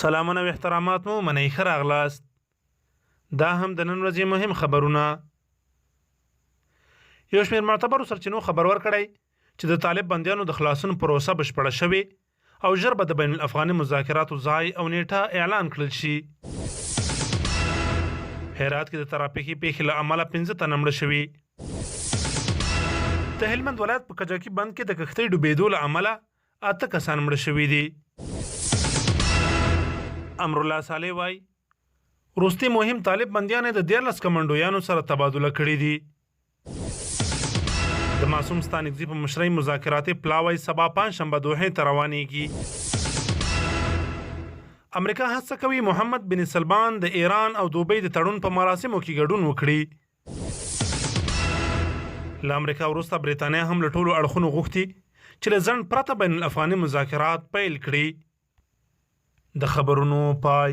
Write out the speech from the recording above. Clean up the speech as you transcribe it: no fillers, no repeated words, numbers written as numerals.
سلامونه او احترامات مو منئ، ښه راغلاست. دا هم د نن ورځې مهم خبرونه. یو شمېر معتبرو سرچینو خبر ورکړی چې د طالب بندیانو د خلاصون پروسه بشپړه شوې او ژر به د بین الافغاني مذاکراتو ځای او نیټه اعلان کړل شي. هرات کې د ترافیکي پیښې له امله 5 تنه مړه شوي. د هلمند ولایت په کجکي بند کې د کښتۍ ډوبېدو له امله 8 کسان مړه شوي دي. امرالله صالح وايي، وروستي مهم طالب بندیان یې د 13 کمانډویانو سره تبادله کړي دي. د معصوم ستانکزي په مشرۍ مذاکراتي پلاوی سبا پنجشنبه دوحې ته روانېږي. امریکا هڅه کوي محمد بن سلمان د ایران او دوبۍ د تړون په مراسمو کې ګډون وکړي. له امریکا وروسته بریتانیا هم له ټولو اړخونو غوښتي چې له ځنډ پرته بین الافغاني مذاکرات پیل کړي. د خبرونو پای.